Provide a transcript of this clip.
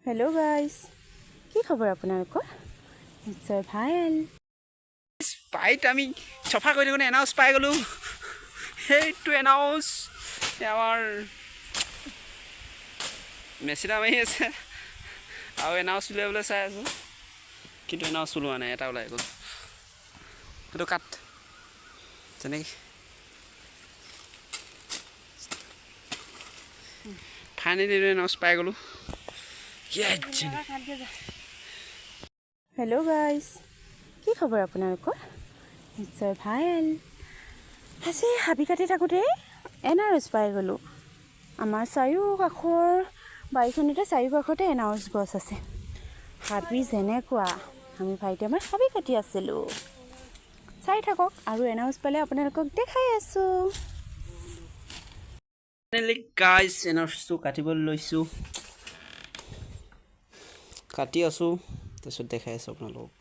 Hello' guys, কি খবৰ আপোনালোকৰ? নিশ্চয় ভাল। বাৰীত আমি চফা কৰি থাকোঁতে এনাউচ পাই গ'লোঁ। সেইটো এনাউচ আমাৰ মেচিনা মাৰি আছে আৰু এনাউচ উলিয়াবলৈ চাই আছোঁ, কিন্তু এনাউচ ওলোৱা নাই। এটা ওলাই গ'ল, সেইটো কাট তেনেকৈ। ফাইনেলি এনাউচ পাই গ'লোঁ। হেল্ল' গাইজ, কি খবৰ আপোনালোকৰ? নিশ্চয় ভাল। আজি হাবি কাটি থাকোঁতে এনাৰস পাই গ'লোঁ। আমাৰ চাৰিওকাষৰ বাৰীখনতে চাৰিওকাষতে এনাৰস গছ আছে। হাবি যেনেকুৱা, আমি ভাইটি আমাৰ হাবি কাটি আছিলোঁ। চাই থাকক আৰু এনাৰস পালে আপোনালোকক দেখাই আছোঁ। ফাইনেলি গাইজ, এনাৰসটো কাটিবলৈ লৈছোঁ। কাটি আছোঁ, তাৰপিছত দেখাই আছোঁ আপোনালোকক।